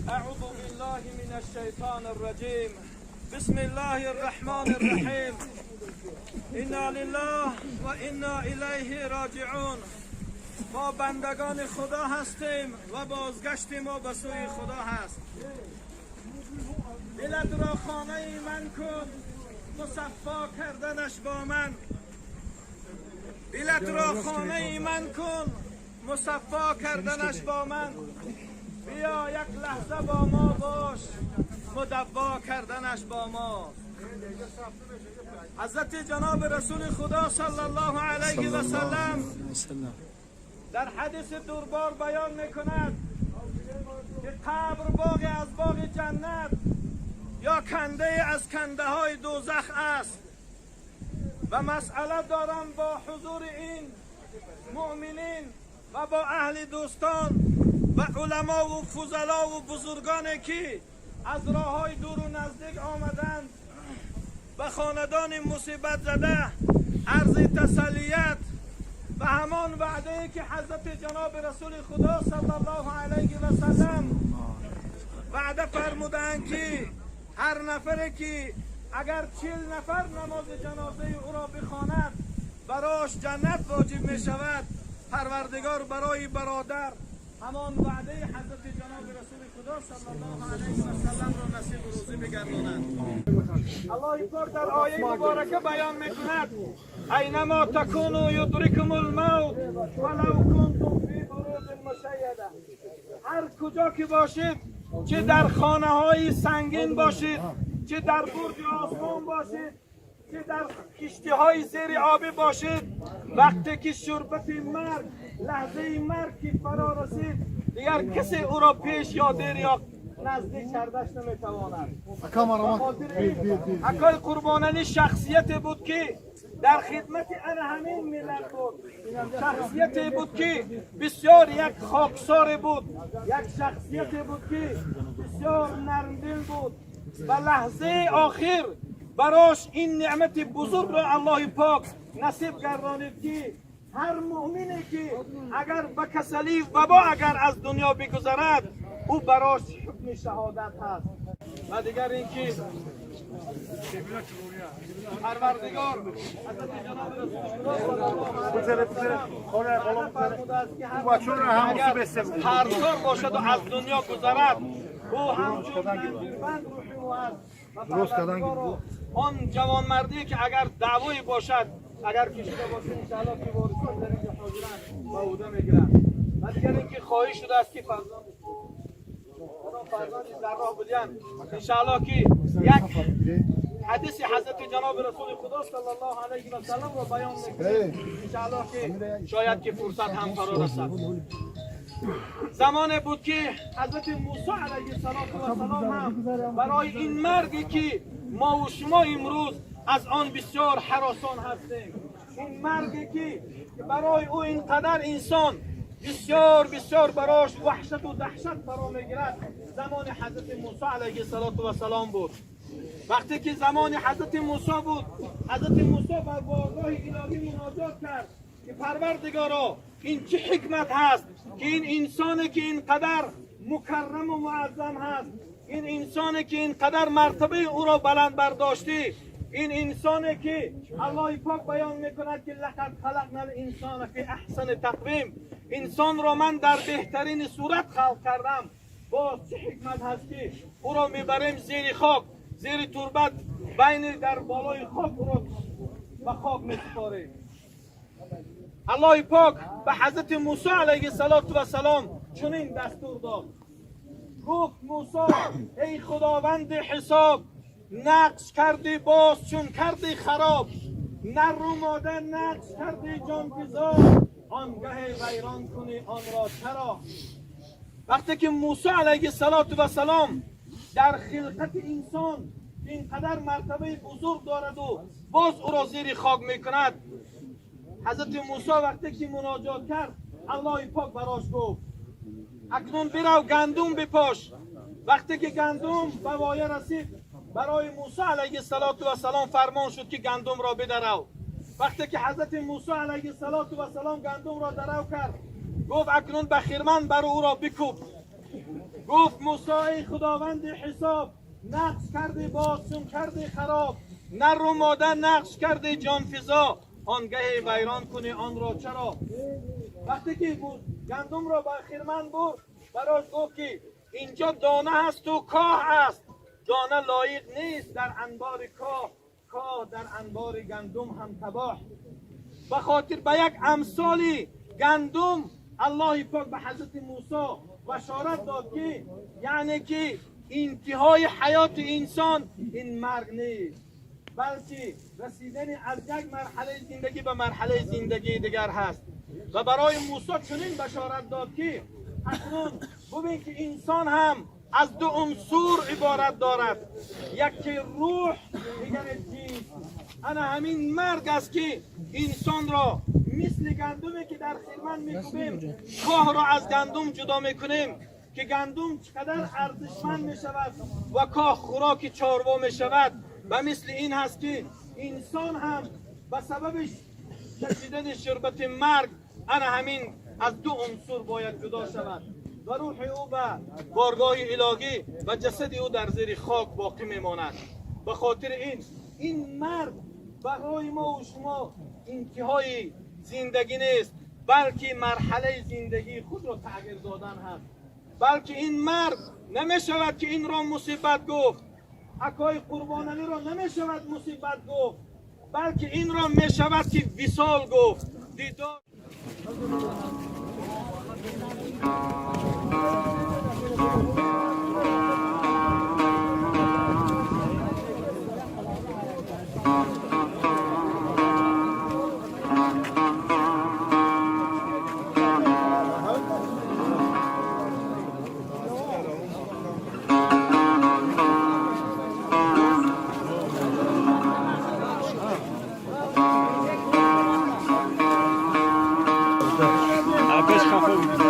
أعوذ بالله من الشيطان الرجيم. بسم الله الرحمن الرحيم. إنا لله وإنا إليه راجعون. ما بندگان خدا هستیم و بازگشت ما به سوی خدا هست. دلت را خانه من کن، مصفا کردنش با من. دلت را خانه من کن، مصفا کردنش با من. بیا یک لحظه با ما باش، مدوا کردنش با ما. حضرت جناب رسول خدا صلی الله علیه و سلم در حدیث دوربار بیان میکند که قبر باغ از باغ جنت یا کنده از کنده های دوزخ است. و مسئله دارم با حضور این مؤمنین و با اهل دوستان و علما و فضلا و بزرگانی که از راه های دور و نزدیک آمدند به خاندان مصیبت زده عرض تسلیت و همان وعده که حضرت جناب رسول خدا صلی الله علیه و سلم وعده فرمودند که هر نفری که اگر 40 نفر نماز جنازه او را بخواند براش جنت واجب می شود. پروردگار برای برادر همان وعده حضرت جناب رسول خدا صلی الله علیه و سلم را نصیب و روزی بگرداند. الله پاک در آیه مبارکه بیان میکند: اینما تکونوا یدرککم الموت ولو کنتم فی بروج مشیده. هر کجا که باشید، چه در خانه های سنگین باشید، چه در برج آسمان باشید، چه در کشتی های زیر آبی باشید، وقتی که شربت مرگ، لحظه مرگ که فرا رسید، دیگر کسی او را پیش یا دیر یا نزدیک کردش نمیتواند. اکای قربانعلی شخصیت بود که در خدمت انا همین ملت بود، شخصیت بود که بسیار یک خاکسار بود، یک شخصیت بود که بسیار نرمدل بود و لحظه آخر براش این نعمت بزرگ را الله پاک نصیب گردانید که هر مؤمنی که اگر به کسلی وبا اگر از دنیا بگذرد، او براش حکم شهادت هست. و دیگر اینکه پروردگار حضرت جناب رسول الله فرموده است که هر اگر هرزار باشد و از دنیا گذرد، او همچون زنجیربند روح او است. و پروردگار آن جوانمردی که اگر دعوایی باشد، اگر کشیده باشه، انشاءالله که وارثان در اینجا حاضرند و عهده میگیرند. و دیگر اینکه خواهش شده است که فرزند کدام فرزندی در راه بودن، انشاءالله که یک حدیث حضرت جناب رسول خدا صلی الله علیه و سلم را بیان میکنیم. انشاءالله که شاید که فرصت هم فرا رسد. زمان بود که حضرت موسی علیه السلام هم برای این مرگی که ما و شما امروز از آن بسیار هراسان هستیم، این مرگی که برای او اینقدر انسان بسیار بسیار براش وحشت و دهشت فرا میگیرد، زمان حضرت موسی علیه السلام بود. وقتی که زمان حضرت موسی بود، حضرت موسی بر بارگاه الهی مناجات کرد. که پروردگارا این چه حکمت هست که این انسانی که اینقدر مکرم و معظم هست، این انسانی که اینقدر مرتبه او را بلند برداشتی، این انسانی که الله پاک بیان میکند که لقد خلقنا الانسان فی احسن تقویم، انسان را من در بهترین صورت خلق کردم، باز چه حکمت هست که او را میبریم زیر خاک، زیر تربت، بین در بالای خاک او را به خاک میسپاریم. الله پاک به حضرت موسی علیه السلام چنین دستور داد. گفت موسی ای خداوند حساب، نقش کردی باز چون کردی خراب، نر و ماده نقش کردی جان فزا، آنگه ویران کنی آن را چرا؟ وقتی که موسی علیه السلام در خلقت انسان اینقدر مرتبه بزرگ دارد و باز او را زیر خاک میکند، حضرت موسی وقتی که مناجات کرد الله پاک براش گفت اکنون برو گندم بپاش. وقتی که گندم به وایه رسید برای موسی علیه السلام فرمان شد که گندم را بدرو. وقتی که حضرت موسی علیه السلام گندم را درو کرد، گفت اکنون به خرمن بر او را بکوب. گفت موسی ای خداوند حساب، نقش کردی باز چون کردی خراب، نر و ماده نقش کردی جان فزا، آنگه ویران کنی آن را چرا؟ وقتی که گندم را به خرمن برد، براش گفت که اینجا دانه هست و کاه است، دانه لایق نیست در انبار کاه، کاه در انبار گندم هم تباه. به خاطر به یک امثالی گندم الله پاک به حضرت موسی بشارت داد که یعنی که انتهای حیات انسان این مرگ نیست، بلکه رسیدن از یک مرحله زندگی به مرحله زندگی دیگر هست. و برای موسی چنین بشارت داد که اکنون ببین که انسان هم از دو عنصر عبارت دارد، یکی روح دیگر جسم. انا همین مرگ است که انسان را مثل گندمی که در خرمن میکوبیم، کاه را از گندم جدا میکنیم که گندم چقدر ارزشمند میشود و کاه خوراک چاروا میشود، و مثل این هست که انسان هم به سبب کشیدن شربت مرگ انا همین از دو عنصر باید جدا شود و روح او به بارگاه الهی و جسد او در زیر خاک باقی میماند. به خاطر این مرگ برای ما و شما انتهای زندگی نیست، بلکه مرحله زندگی خود را تغییر دادن هست. بلکه این مرگ نمی شود که این را مصیبت گفت، اکای قربانعلی را نمی شود مصیبت گفت، بلکه این را می شود که وصال گفت، دیدار. Пеш хафа.